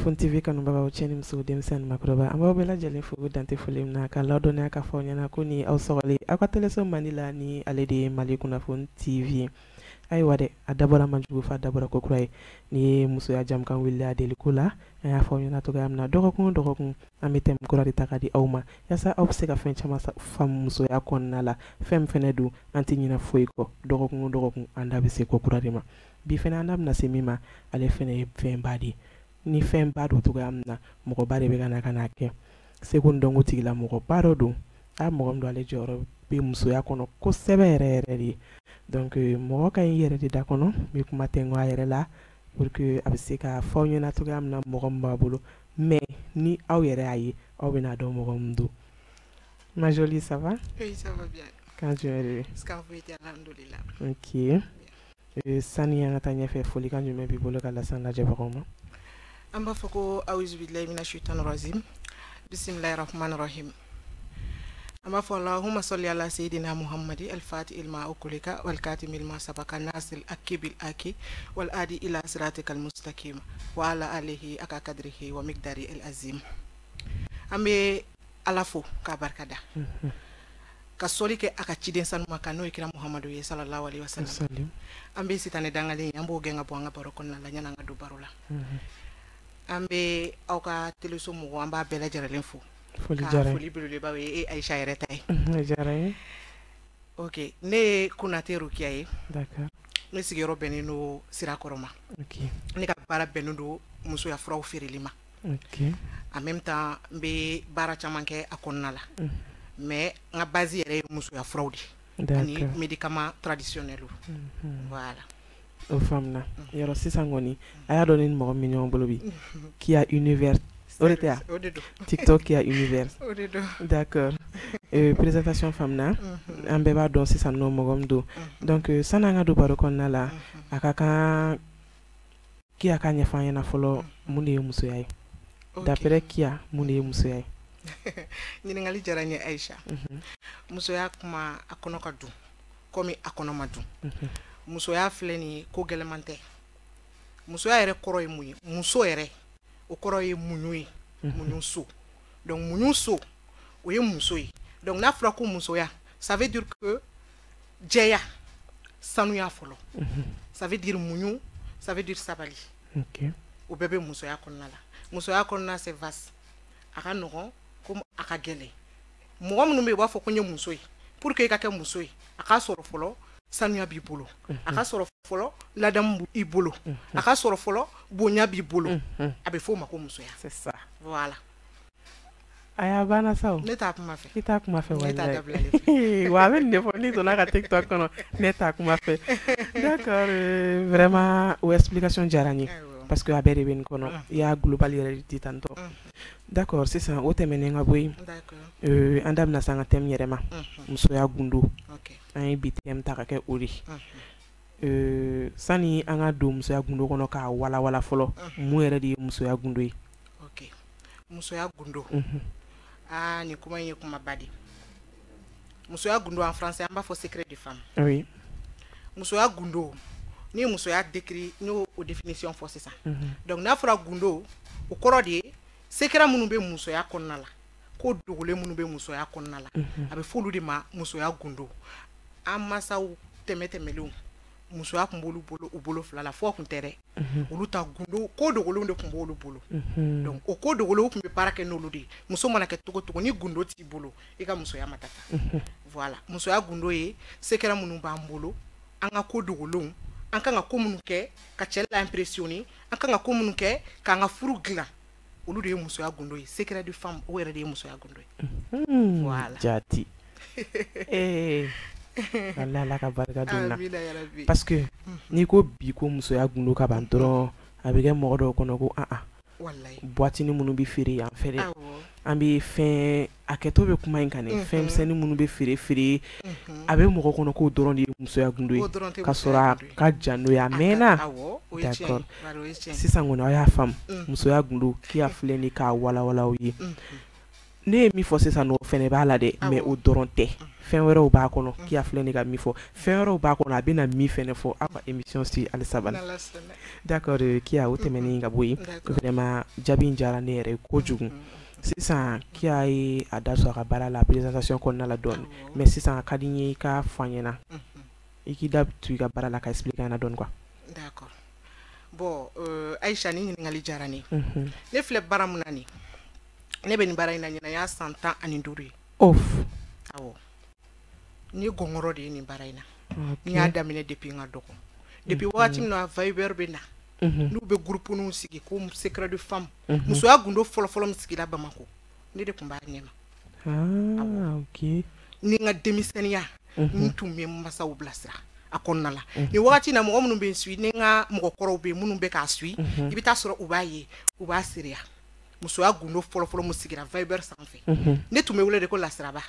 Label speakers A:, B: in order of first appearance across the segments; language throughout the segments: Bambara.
A: Kunnafoni TV kanubagaw, cɛ ni muso, denmisɛnnin, makɔrɔba, an b'aw bɛɛ lajɛlen fo dante foli min na, ka ladɔnniya k'a fɔ aw ɲɛna ko ni aw sɔgɔlen aw ka teleso mandi la, ni ale de ye Mali Kunnafoni TV. Ayiwa dɛ, a dabɔra manjugu fa, a dabɔra ko kura ye. Ni ye musoya jamukan wulila a deliko la, an y'a fɔ aw ɲɛna cogoya min na, dɔgɔkun o dɔgɔkun an bɛ thème kura de ta ka di aw ma, yaasa aw bɛ se ka fɛn caman faamu musoya kɔnɔna la. Fɛn min fɛnɛ don, an tɛ ɲinɛ foyi kɔ. Dɔgɔkun o dɔgɔkun an da bɛ se ko kura de ma. Bi fɛnɛ an da bɛna se min ma, ale fɛnɛ ye fɛnba de ye. Ni fɛnba don cogoya min na, mɔgɔba de bɛ ka na ka n'a kɛ. Seko ni dɔnko tigila mɔgɔba dɔ don, a mɔgɔ min don, ale jɔyɔrɔ bɛ musoya kɔnɔ kosɛbɛ yɛrɛ yɛrɛ de. Donc mɔgɔ ka ɲi yɛrɛ de da kɔnɔ, n bɛ kuma tɛnku a yɛrɛ la pour que a bɛ se ka fɔ aw ɲɛna cogoya min na mɔgɔ min b'a bolo. Mais ni aw yɛrɛ y'a ye, aw bɛna dɔn mɔgɔ min don. Ma jolie, ça va?
B: Oui, ça va bien.
A: Quand tu es
B: Alhamdulillah.
A: Ok. Sani an ka taa ɲɛfɛ, folikan jumɛn b'i bolo ka lase an lajɛbagaw ma?
B: An b'a fɔ ko awuzubilayi mina shaitan rajim, bisimilahi rahmani rahim. An b'a fɔ allahumma salli ala sayyidina muhammadi al-fati ilma ukulika wal katimi ilma sabaka nasil akibil aki wal adi ila siratikal mustaqim wa ala alihi aka kadrihi wa miqdari al azim. An bɛ Ala fo k'a barika da, ka sɔli kɛ a ka ciden sanuma kan, n'o ye kira Muhamadu ye, sallallahu alaihi wasallam. An bɛ sitanɛ dangalen, an b'o gɛn ka bɔ an ka baro kɔnɔna la yanni an ka don baro la. An bɛ aw ka teleso mɔgɔw, an b'a bɛɛ lajɛlen fo.
A: Foli diyara n ye.
B: Foli belebeleba ye e Ayisa yɛrɛ ta ye.
A: A diyara n ye.
B: Ok, ne ye Konate Rokiya ye.
A: D'accord.
B: Ne sigiyɔrɔ bɛnnen don Sirakɔrɔ ma.
A: Ok.
B: Ne ka baara bɛnnen don musoya furaw feereli ma.
A: Ok.
B: En même temps, n bɛ baara caman kɛ a kɔnɔna la. Mais n ka base yɛrɛ ye musoya furaw de ye. Ani médicaments traditionnels. Voilà.
A: O faamuna. Yɔrɔ sisan kɔni, a y'a dɔn ne ni mɔgɔ min bɛ ɲɔgɔn bolo bi, Kia Univers. O de tɛ wa?
B: O de don.
A: TikTok Kia Univers.
B: O de don.
A: D'accord. Présentation faamuna. An bɛɛ b'a dɔn sisan nɔ mɔgɔ min don. Donc sani an ka don baro kɔnɔna la, a ka kan Kia ka ɲɛfɔ an ɲɛna fɔlɔ mun de ye musoya ye. D'après Kia, mun de ye musoya ye?
B: Ɲininkali diyara n ye, Ayisa. Musoya kuma, a kɔnɔ ka dun komi a kɔnɔ ma dun. Musoya filɛ nin ye, ko gɛlɛman tɛ. Musoya yɛrɛ kɔrɔ ye mun ye? Muso yɛrɛ, o kɔrɔ ye muɲu ye, muɲu so. Donc muɲu so, o ye muso ye. Donc n'a fɔra ko musoya, ça veut dire que jɛya, sanuya fɔlɔ, ça veut dire muɲu, ça veut dire sabali. O bɛɛ bɛ musoya kɔnɔna la. Musoya kɔnɔna, c'est vaste, a ka nɔgɔn komi a ka gɛlɛn. Mɔgɔ minnu bɛ yen, u b'a fɔ ko n ye muso ye, pour que i ka kɛ muso ye, a k'a sɔrɔ fɔlɔ sanuya b'i bolo, a ka sɔrɔ fɔlɔ ladamu b'i bolo, a ka sɔrɔ fɔlɔ bonya b'i bolo. A bɛ f'o ma ko musoya.
A: C'est ça.
B: Voilà.
A: A y'a banna sa o.
B: Ne t'a kuma fɛ.
A: I t'a kuma fɛ.
B: Ne t'a
A: walayi.
B: Dabilalen fɛ.
A: Wa a bɛ nin de fɔ n'i donna ka TikTok kɔnɔ, ne t'a kuma fɛ. D'accord, vraiment o explication diyara n ye. Parce que a bɛɛ de bɛ nin kɔnɔ. I y'a global yɛrɛ de di tantɔ. D'accord, sisan o tɛmɛnen ka bɔ yen, an da bɛna se an ka thème yɛrɛ ma, musoya gundo. An ye bi thème ta ka kɛ o de ye. Sani an ka don musoya gundo kɔnɔ k'a walawala fɔlɔ, mun yɛrɛ de ye musoya gundo ye?
B: Ok, musoya gundo, aa, nin kuma in ye kumaba de ye. Musoya gundo, en français an b'a fɔ secret de femme. Musoya gundo, ni ye musoya décrit, n y'o o définition fɔ sisan. Donc n'a fɔra gundo, o kɔrɔ de ye secret minnu bɛ musoya kɔnɔna la, ko dogolen minnu bɛ musoya kɔnɔna la, a bɛ f'olu de ma musoya gundo. An masaw tɛmɛ tɛmɛlenw, musoya tun b'olu bolo, u bolo fila la fɔ tun tɛ dɛ. Olu ta gundo, ko dogolenw de tun b'olu bolo. Donc o ko dogolenw tun bɛ baara kɛ n'olu de ye. Muso mana kɛ cogo cogo, ni gundo t'i bolo, i ka musoya ma dafa. Voilà, musoya gundo ye secret minnu b'an bolo, an ka ko dogolenw, an kan ka ko minnu kɛ ka cɛ la impressionner, an kan ka ko minnu kɛ k'an ka furu dilan, olu de ye musoya gundo ye. Secret de femme, o yɛrɛ de ye musoya gundo ye. Voilà.
A: Jati ee, walayi Ala ka barika don na.
B: Amina yarabi.
A: Parce que n'i ko bi ko musoya gundo ka ban dɔrɔn, a bɛ kɛ mɔgɔ dɔw kɔnɔ ko an boîte minnu bɛ feere yan fɛ dɛ, an bɛ fɛn a kɛtɔ bɛ kuma in kan dɛ, fɛn misɛnnin minnu bɛ feere feere, a bɛ mɔgɔ kɔnɔ k'o dɔrɔn de ye musoya gundo ye,
B: O dɔrɔn tɛ
A: ka
B: musoya
A: sɔrɔ a
B: gundo ye.
A: ka jan n'o ye a mɛnna.
B: Awɔ, o ye tiɲɛ ye.
A: D'accord.
B: Bari o ye tiɲɛ ye.
A: Sisan kɔni aw y'a faamu, musoya gundo, Kia filɛ nin ye k'a walawala aw ye. Ne ye min fɔ sisan o fɛnɛ b'a la dɛ, mais o dɔrɔn tɛ, fɛn wɛrɛw b'a kɔnɔ. Kiya filɛ nin ka min fɔ, fɛn wɛrɛw b'a kɔnɔ, a bɛna min fɛnɛ fɔ. Aw ka émission suit halisa bani. D'accord Kiya, o tɛmɛnen ka bɔ yen, vraiment jaabi in diyara ne yɛrɛ ye kojugu. Sisan Kiya ye a da sɔrɔ a ka baara la présentation kɔnɔna la dɔɔni, mais sisan a ka di n ye i k'a fɔ an ɲɛna, i k'i da tu i ka baara la ka expliquer an ɲɛna dɔɔni quoi.
B: D'accord. Bon, Aïcha, ni ɲininkali diyara ne ye. Ne filɛ baara mun na nin, ne bɛ nin baara in na ɲinan y'a san 15 ye.
A: Of.
B: Awɔ, n ye gɔngɔrɔ de ye nin baara in na. N y'a daminɛ depuis n ka dɔgɔ, depuis wagati min na Viber bɛ na, n'u bɛ groupe ninw sigi ko secret de femme, musoya gundo fɔlɔfɔlɔ min sigira Bamakɔ, ne de tun b'a ɲɛma.
A: Ah, ok.
B: Ni n ka denmisɛnninya, n tun bɛ n masaw bilasira a kɔnɔna la. Nin wagati na, mɔgɔ minnu bɛ n suit, ni n ka mɔgɔkɔrɔw bɛ yen minnu bɛ k'a suit, i bɛ taa sɔrɔ u b'a ye, u b'a seereya. Musoya gundo fɔlɔfɔlɔ min sigira Viber sanfɛ, ne tun bɛ wele de ko Lasiraba.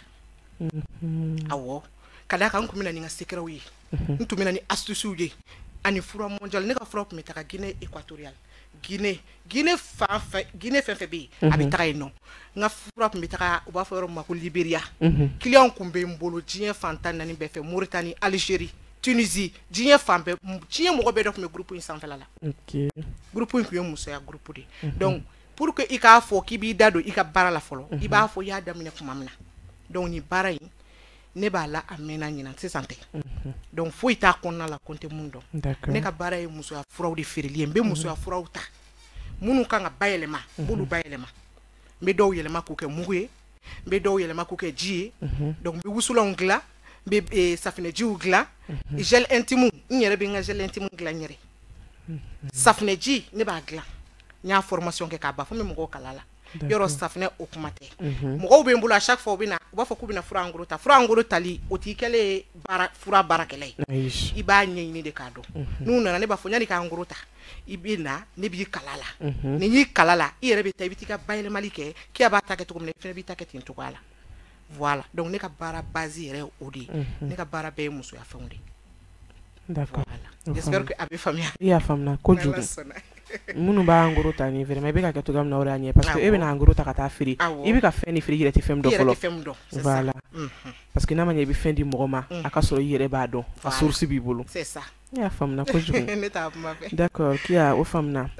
B: Awɔ, ka d'a kan n tun bɛ na ni n ka secretw ye, n tun bɛ na ni astuces ye ani fura mondial. Ne ka fura tun bɛ taga Guinée équatoriale, Guinée fan fɛn, Guinée fɛn fɛn bɛ yen, a bɛ taga yen nɔ. N ka fura tun bɛ taga, u b'a fɔ yɔrɔ min ma ko Libéria. Clients tun bɛ n bolo diɲɛ fan 14 bɛɛ fɛ, Mauritanie, Algérie, Tunisie, diɲɛ fan bɛɛ, diɲɛ mɔgɔ bɛɛ dɔ tun bɛ groupe in sanfɛla la. Groupe in tun ye musoya groupe de ye. Donc pour que i k'a fɔ k'i b'i da don i ka baara la fɔlɔ, i b'a fɔ i y'a daminɛ tuma min na. Donc nin baara in, ne b'a la a mɛnna, ɲinan sisan tɛ. Donc foyi t'a kɔnɔna la ko n tɛ mun dɔn. Ne ka baara ye musoya furaw de feereli ye. N bɛ musoya furaw ta minnu kan ka bayɛlɛma, n b'olu bayɛlɛma. N bɛ dɔw yɛlɛma k'o kɛ mugu ye, n bɛ dɔw yɛlɛma k'o kɛ ji ye. Donc n bɛ wusulanw dilan, n bɛ safunɛjiw dilan, gel intime, n yɛrɛ bɛ n ka gel intime dilan n yɛrɛ. Safunɛji, ne b'a dilan, n y'a formation kɛ k'a ban fo n bɛ mɔgɔw kala la. Yɔrɔ safunɛ o kuma tɛ. Mɔgɔw bɛ n bolo, à chaque fois u bɛ na, u b'a fɔ k'u bɛna fura en gros ta. Fura en gros tali, o t'i kɛlen ye baara fura baarakɛla ye, i b'a ɲɛɲini de k'a dɔn. N'u nana, ne b'a fɔ yanni k'en gros ta, i bɛ na, ne b'i kala la. Ni y'i kala la, i yɛrɛ bɛ taa, i bɛ t'i ka bayɛlɛmali kɛ. K'i b'a ta kɛ cogo min na, i fana b'i ta kɛ ten cogoya la. Voilà, donc ne ka baara base yɛrɛ ye o de ye. Ne ka baara bɛɛ ye musoya fɛnw de ye.
A: D'accord.
B: Voilà, j'espère que a bɛ faamuya.
A: I y'a faamuya kojugu. Minnu b'a en gros ta ni, vraiment i bɛ ka kɛ cogoya min na, o de y'a ɲɛ, parce que e bɛna en gros ta ka taa feere, i bɛ ka fɛn de feere, i yɛrɛ tɛ fɛn min dɔn fɔlɔ.
B: I yɛrɛ tɛ fɛn min dɔn.
A: Voilà, parce que n'a ma ɲɛ i bɛ fɛn di mɔgɔ ma, a ka sɔrɔ i yɛrɛ b'a dɔn, a source b'i bolo.
B: C'est ça.
A: Ne y'a faamuya kojugu.
B: Ne t'a kuma fɛ.
A: D'accord Kiya, o faamuna.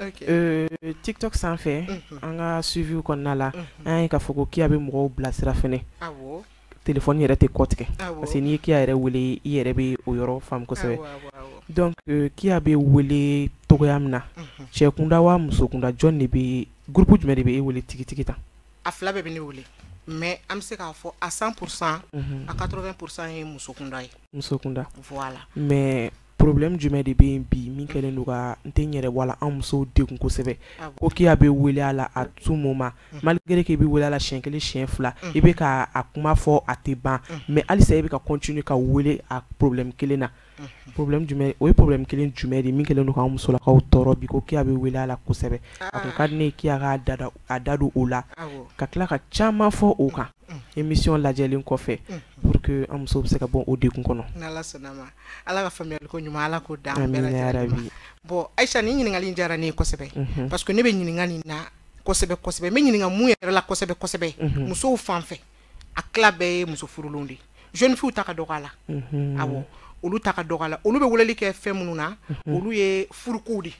A: TikTok sanfɛ, an ka suivi kɔnɔna la, an ye k'a fɔ ko Kiya bɛ mɔgɔw bilasira fɛnɛ.
B: Awɔ.
A: Téléphone yɛrɛ tɛ kɔ tigɛ, parce que n'i ye Kiya yɛrɛ wele, i yɛrɛ bɛ o yɔrɔ faamu kosɛbɛ. Donc Kiya bɛ wele togoya min na, cɛ kunda wa muso kunda, jɔn de bɛ, groupe jumɛn de bɛ e wele tigitigi tan?
B: A fila bɛɛ bɛ ne wele, mais an bɛ se k'a fɔ à 100%, à 80% ye muso kunda ye.
A: Muso kunda.
B: Voilà.
A: Mais problème jumɛn de bɛ yen bi min kɛlen don ka n tɛ n yɛrɛ bɔ a la, an musow degun kosɛbɛ, ko Kiya bɛ wele a la à tout moment, malgré que i bɛ wele a la siɲɛ kelen, siɲɛ fila, i bɛ ka a kuma fɔ a tɛ ban, mais halisa i bɛ ka continuer ka wele a problème kelen na? Problème jumɛn o ye? Problème kelen jumɛn de min kɛlen don k'an musolakaw tɔɔrɔ bi, ko Kiya bɛ wele a la kosɛbɛ? A kun ka di ne ye Kiya k'a da a da don o la, ka tila ka caman fɔ o kan émission lajɛlen kɔfɛ, pour que an musow bɛ se ka bɔ o degun kɔnɔ.
B: N'Ala sɔnna ma, Ala ka faamuyali ko ɲuman, Ala k'o d'an bɛɛ lajɛlen ma. Bon Aïcha, nin ɲininkali in diyara ne ye kosɛbɛ, parce que ne bɛ ɲininka nin na kosɛbɛ kosɛbɛ. N bɛ ɲininka mun yɛrɛ la kosɛbɛ kosɛbɛ? Musow fan fɛ, a tila bɛɛ ye muso furulenw de ye. Jeune fille ta ka dɔgɔ a la. Awɔ, olu ta ka dɔgɔ a la. Olu bɛ weleli kɛ fɛn minnu na, olu ye furukow de.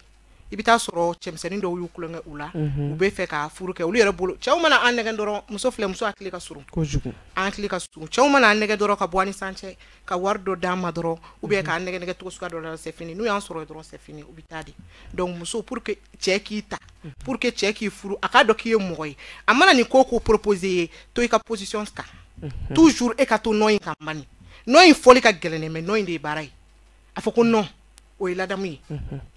B: I bɛ taa sɔrɔ cɛmisɛnnin dɔw y'u tulonkɛ u la, u bɛ fɛ ka furu kɛ. Olu yɛrɛ bolo, cɛw mana an nɛgɛn dɔrɔn, muso filɛ, muso hakili ka surun
A: kojugu.
B: An hakili ka surun. Cɛw mana an nɛgɛ dɔrɔn ka bɔ an ni san cɛ, ka wari dɔ d'an ma dɔrɔn, ou bien k'an nɛgɛ nɛgɛ cogo suguya dɔ la, c'est fini. N'u y'an sɔrɔ dɔrɔn, c'est fini, u bɛ taa de. Donc muso, pour que cɛ k'i ta, pour que cɛ k'i furu, a k'a dɔn k'i ye mɔgɔ ye, a mana nin ko ko proposer ye, to i ka position kan toujours. E ka to non in kan bani. Non in fɔli ka gɛlɛn dɛ, mais non in de ye baara ye. A fɔ ko non, o ye ladamu ye.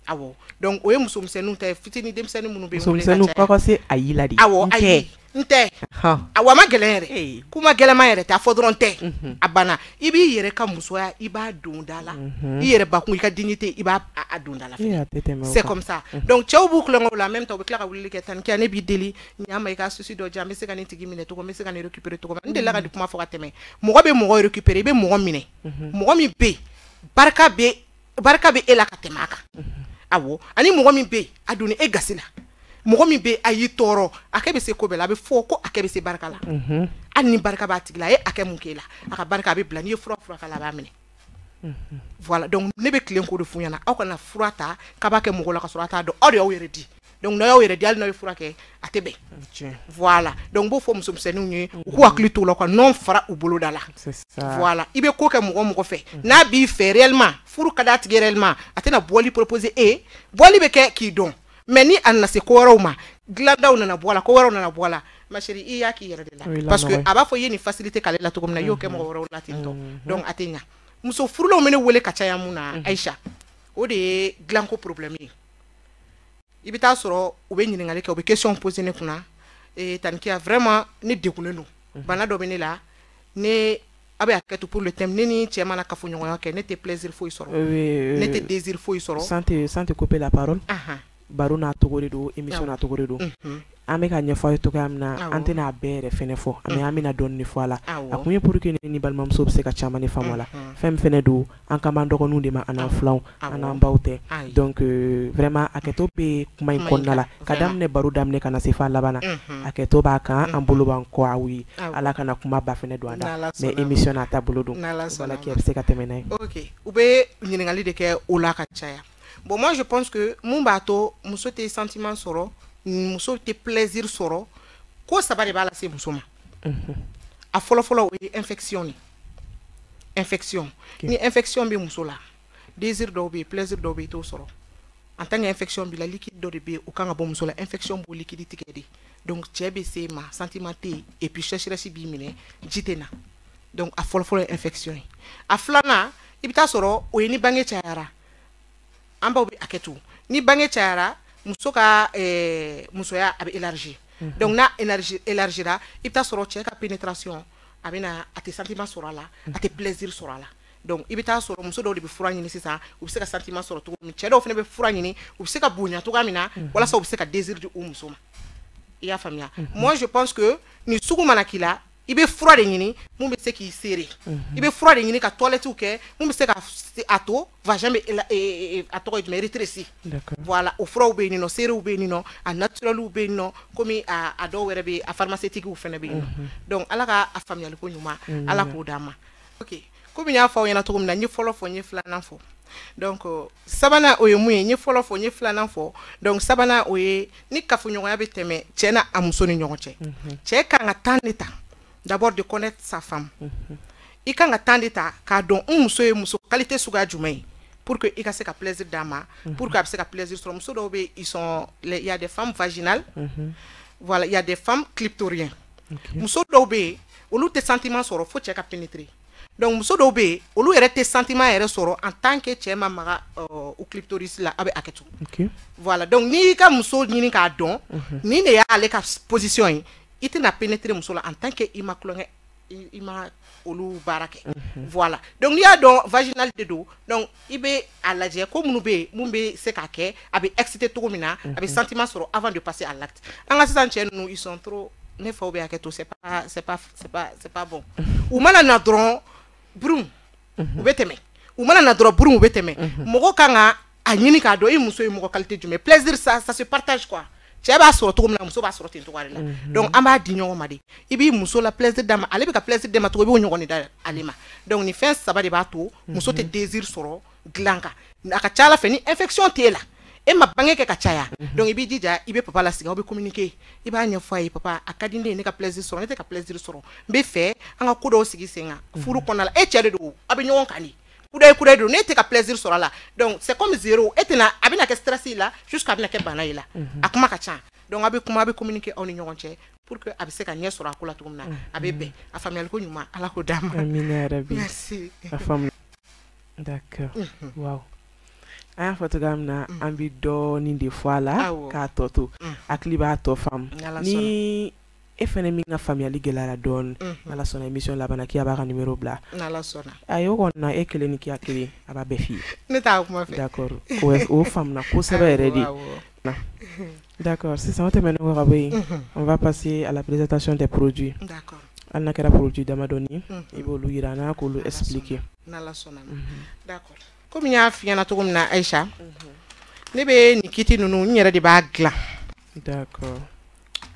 B: Awɔ, donc o ye musomisɛnninw ta ye, fitinin denmisɛnnin minnu bɛ n wele ka
A: Musomisɛnninw
B: caya.
A: k'aw ka se ayi la de.
B: Awɔ, ayi n tɛ. Awɔ, a ma gɛlɛn yɛrɛ, kuma gɛlɛnman yɛrɛ tɛ, a fɔ dɔrɔn tɛ, a banna. I b'i yɛrɛ ka musoya, i b'a don da la, i yɛrɛ bakun, i ka dignité, i b'a a don da la. C'est comme ça. Donc cɛw b'u kulonkɛ o la, en même temps u bɛ tila ka wulili kɛ tan kɛ: ne b'i deli, ɲa ma, i ka souci dɔ di yan, n bɛ se ka nin tigi minɛ cogo, n bɛ se ka nin récupérer cogo min. N delila ka nin kuma fɔ ka tɛmɛ. Mɔgɔ bɛ mɔgɔ récupérer, i bɛ mɔgɔ minɛ, mɔgɔ min bɛ yen barika bɛ, barika bɛ e la ka tɛmɛ a kan. Awɔ, ani mɔgɔ min bɛ yen a donna e gasi la. Mɔgɔ min bɛ a y'i tɔɔrɔ, a kɛ bɛ se ko bɛɛ la, a bɛ fɔ ko a kɛ bɛ se barika la. Hali ni barika b'a tigi la, a ye hakɛ mun k'e la, a ka barika a bɛ bila, n'i ye fura k'a la, a b'a minɛ. Voilà, donc ne bɛ tilen k'o de f'u ɲɛna, aw kana fura ta k'a b'a kɛ mɔgɔ la ka sɔrɔ a t'a dɔn, aw de y'aw yɛrɛ di. Donc n'aw y'aw yɛrɛ di, hali n'aw ye fura kɛ, a tɛ bɛn. Voilà, donc n b'o fɔ musomisɛnninw ye, u k'u hakili t'o la, ka nɔn fara u boloda la. Voilà, i bɛ ko kɛ mɔgɔ mɔgɔ fɛ, n'a b'i fɛ réellement, furu ka d'a tigi réellement, a tɛna bɔli proposer e, bɔli bɛ kɛ k'i dɔn. Mais ni a nana se ko wɛrɛw ma, dilandaw nana bɔ a la, ko wɛrɛw nana bɔ a la, ma chérie, i y'a k'i yɛrɛ de la. Parce que a b'a fɔ i ye nin facilité k'ale la cogo min na, i y'o kɛ mɔgɔ wɛrɛw la ten tɔ. Donc a tɛ ɲa. Muso furulenw bɛ ne wele ka caya mun na, Aïcha, o de ye dilanko problème ye. I bɛ taa sɔrɔ u bɛ ɲininkali kɛ, u bɛ question poser ne kunna, Tanikiya, vraiment ne degunnen don, bana dɔ bɛ ne la, ne a bɛ hakɛ to pour le thème, ne ni cɛ mana kafoɲɔgɔnya kɛ, ne tɛ plaisir foyi sɔrɔ, ne tɛ désir foyi sɔrɔ.
A: Sans te couper la parole, baro n'a togo de don, émission n'a togo de don. An bɛ ka ɲɛfɔ aw ye cogoya min na, an tɛna a bɛɛ yɛrɛ fɛnɛ fɔ, mais an bɛna dɔɔni de fɔ a la. A kun ye pour que ne ni balimamuso bɛ se ka caman de faamu a la. Fɛn min fɛnɛ don, an kan b'an dɔgɔninw de ma, an n'an filanw, an n'an baw tɛ. Donc vraiment hakɛto bɛ kuma in kɔnɔna la, ka daminɛ baro daminɛ ka na se f'a laban na, hakɛto b'a kan, an bolo b'an kɔ aw ye. Ala kana kuma ba fɛnɛ don an da, mais émission n'a taabolo don. Voilà, qui bɛ se ka tɛmɛ n'a ye.
B: Ok, u bɛ ɲininkali de kɛ o la ka caya. Bon, moi je pense que mun b'a to muso tɛ sentiment sɔrɔ, muso tɛ plaisir sɔrɔ, ko saba de b'a lase muso ma. A fɔlɔ-fɔlɔ, o ye infection de. Infection. Ni infection bɛ muso la, désir dɔw bɛ yen, plaisir dɔw bɛ yen, i t'o sɔrɔ. En tant que infection b'i la, liquide dɔ de bɛ yen, o kan ka bɔ muso la, infection b'o liquide tigɛ de. Donc cɛ bɛ se ma, sentiment tɛ yen, et puis sécheresse b'i minɛ, ji tɛ na. Donc a fɔlɔ-fɔlɔ ye infection ye. A filanan, i bɛ taa sɔrɔ o ye ni bange cayara. An baw bɛ hakɛ to, ni bange cayara, muso ka musoya a bɛ élargir. Donc n'a élargira, i bɛ taa sɔrɔ cɛ ka pénétration a bɛ na, a tɛ sentiment sɔrɔ a la, a tɛ plaisir sɔrɔ a la. Donc i bɛ taa sɔrɔ muso dɔw de bɛ fura ɲini sisan, u bɛ se ka sentiment sɔrɔ cogo min, cɛ dɔw fana bɛ fura ɲini, u bɛ se ka bonya cogoya min na, walasa u bɛ se ka désir di u muso ma. I y'a faamuya? Moi je pense que nin sugu mana k'i la, i bɛ fura de ɲini mun bɛ se k'i serrer, i bɛ fura de ɲini ka toilette kɛ mun bɛ se ka a to vagin bɛ, a tɔgɔ ye jumɛn, rétréci. Voilà, o furaw bɛ yen nɔ, serew bɛ yen nɔ, a naturel bɛ yen nɔ, komi a dɔw yɛrɛ bɛ, a pharmaceutique fana bɛ yen nɔ. Donc Ala ka a faamuyali ko ɲuman, Ala k'o d'an ma. Ok, komi n y'a fɔ aw ɲɛna cogo min na, n ye fɔlɔ fɔ, n ye filanan fɔ. Donc sabanan o ye mun ye? N ye fɔlɔ fɔ, n ye filanan fɔ. Donc sabanan o ye ni kafoɲɔgɔnya bɛ tɛmɛ cɛ n'a a muso ni ɲɔgɔn cɛ. Cɛ kan ka temps de ta d'abord de connaître sa femme. I kan ka temps de ta k'a dɔn n muso ye muso qualité suguya jumɛn ye, pour que i ka se ka plaisir d'a ma, pour que a bɛ se ka plaisir sɔrɔ. Muso dɔw bɛ, ils sont, il y a des femmes vaginales, voilà, il y a des femmes clitoriennes. Muso dɔw bɛ yen, olu tɛ sentiment sɔrɔ fo cɛ ka pénétrer. Donc muso dɔw bɛ yen, olu yɛrɛ tɛ sentiment yɛrɛ sɔrɔ en tant que cɛ ma maga u clitoris la, a bɛ hakɛ to. Voilà, donc n'i y'i ka muso ɲini k'a dɔn, nin de y'ale ka position ye, i tɛna pénétrer muso la en tant que i ma tulonkɛ, i ma olu baara kɛ. Voilà, donc n'i y'a dɔn vaginal de don, donc i bɛ a lajɛ ko minnu bɛ yen, mun bɛ se k'a kɛ a bɛ exciter cogo min na, a bɛ sentiment sɔrɔ avant de passer à l'acte. An ka sisan cɛ ninnu, ils sont trop, ne faw bɛ hakɛ to, c'est pas bon. U mana na dɔrɔn burum, u bɛ tɛmɛ. U mana na dɔrɔn burum, u bɛ tɛmɛ. Mɔgɔ kan ka a ɲini k'a dɔn i muso ye mɔgɔ qualité jumɛn. Plaisir, ça se partage quoi. Cɛ b'a sɔrɔ cogo min na, muso b'a sɔrɔ ten cogoya de la. Donc an b'a di ɲɔgɔn ma de. I b'i muso la plaisir d'a ma, ale bɛ ka plaisir d'e ma cogo, i b'o ɲɔgɔn de da ale ma. Donc nin fɛn saba de b'a to muso tɛ désir sɔrɔ dilan kan. A ka ca ala fɛ, ni infection t'e la, e ma bange kɛ ka caya, donc i b'i jija, i bɛ papa lasigi, aw bɛ communiquer, i b'a ɲɛfɔ a ye: papa, a ka di ne ye ne ka plaisir sɔrɔ, ne tɛ ka plaisir sɔrɔ, n bɛ fɛ an ka ko dɔw sigi sen kan furu kɔnɔna la. E cɛ de don, aw bɛ ɲɔgɔn kan de, kudayi kudayi don, ne tɛ ka plaisir sɔrɔ a la. Donc c'est comme zéro, e tɛna, a bɛna kɛ stress la jusqu'à bɛna kɛ bana ye la. A kuma ka ca. Donc a bɛ kuma, a bɛ communiquer aw ni ɲɔgɔn cɛ pour que a bɛ se ka ɲɛ sɔrɔ a ko la cogo min na, a bɛ bɛn. A faamuyali ko ɲuman, Ala k'o d'an ma.
A: Amina yarabi.
B: Merci.
A: A faamu, d'accord. Waaw, an y'a fɔ cogoya min na, an bɛ dɔɔnin de fɔ a la k'a tɔ to hakili b'a tɔ faamu. Ni e fɛnɛ min ka faamuyali gɛlɛyara dɔɔnin, Ala sɔnna, émission laban na, k'i b'a ka numéro bila.
B: N'Ala sɔnna.
A: Ayi, o kɔni na, e kelen ni kiya kelen, a b'a bɛɛ f'i ye.
B: Ne t'a kuma fɛ.
A: D'accord, o faamuna kosɛbɛ yɛrɛ de. D'accord, sisan o tɛmɛnen kɔ ka bɔ yen, on va passer à la présentation des produits.
B: D'accord.
A: Hali n'a kɛra produit damadɔni, i b'olu yira an na k'olu expliquer.
B: N'Ala sɔnna ma. D'accord, komi n y'a f'i ɲɛna cogo min na, Aïcha, ne bɛ nin kit ninnu, n yɛrɛ de b'a dilan.
A: D'accord.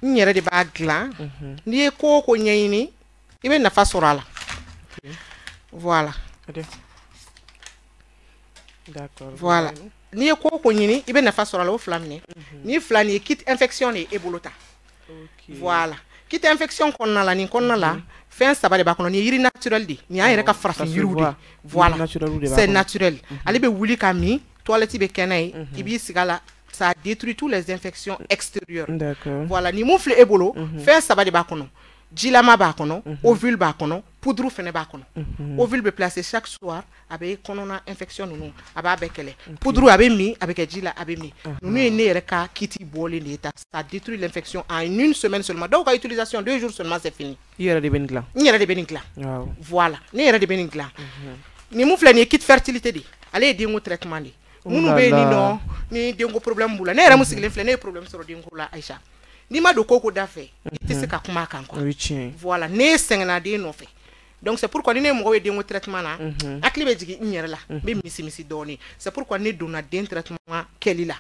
B: N yɛrɛ de b'a dilan. N'i ye ko o ko ɲɛɲini, i bɛ nafa sɔrɔ a la. Voilà.
A: D'accord.
B: Voilà. N'i ye ko o ko ɲini, i bɛ nafa sɔrɔ a la, o fila minɛ. Ni fila nin ye kit infection de ye e bolo ta. Voilà. Kit infection kɔnɔna la, nin kɔnɔna la, fɛn saba de b'a kɔnɔ. Nin ye yiri naturel de ye. Nin y'an yɛrɛ ka farafin yiriw de ye. Voilà. C'est naturel. Ale bɛ wuli ka min, toilette bɛ kɛ n'a ye, i b'i sigi a la. Ça détruit toutes les infections extérieures.
A: D'accord.
B: Voilà, ni mun filɛ e bolo, fɛn saba de b'a kɔnɔ. Jilama b'a kɔnɔ, ovule b'a kɔnɔ, poudre fɛnɛ b'a kɔnɔ. Ovule bɛ placer chaque soir, a bɛ kɔnɔna infection ninnu, a b'a bɛɛ kɛlɛ. Poudre a bɛ min, a bɛ kɛ ji la, a bɛ min. Ninnu ye ne yɛrɛ ka kit bɔlen de ye ta. Ça détruit l'infection en une semaine seulement. Dɔw ka utilisation 2 jours seulement, c'est fini.
A: I yɛrɛ de bɛ nin dilan.
B: N yɛrɛ de bɛ nin dilan. Voilà, ne yɛrɛ de bɛ nin dilan. Nin mun filɛ nin ye kit fertilité de ye. Ale ye denko traitement de ye. Minnu bɛ yen nɔ ni denko problème b'u la, ne yɛrɛ mun sigilen filɛ, ne ye problème sɔrɔ denko la, Aïcha. N'i ma don ko ko da fɛ, i tɛ se ka kuma a kan quoi. Voilà, ne sɛgɛnna den nɔfɛ. Donc c'est pourquoi ni ne mɔgɔ ye denko traitement na, hakili bɛ jigin n yɛrɛ la, n bɛ misi dɔɔnin. C'est pourquoi ne donna den traitement kɛli la.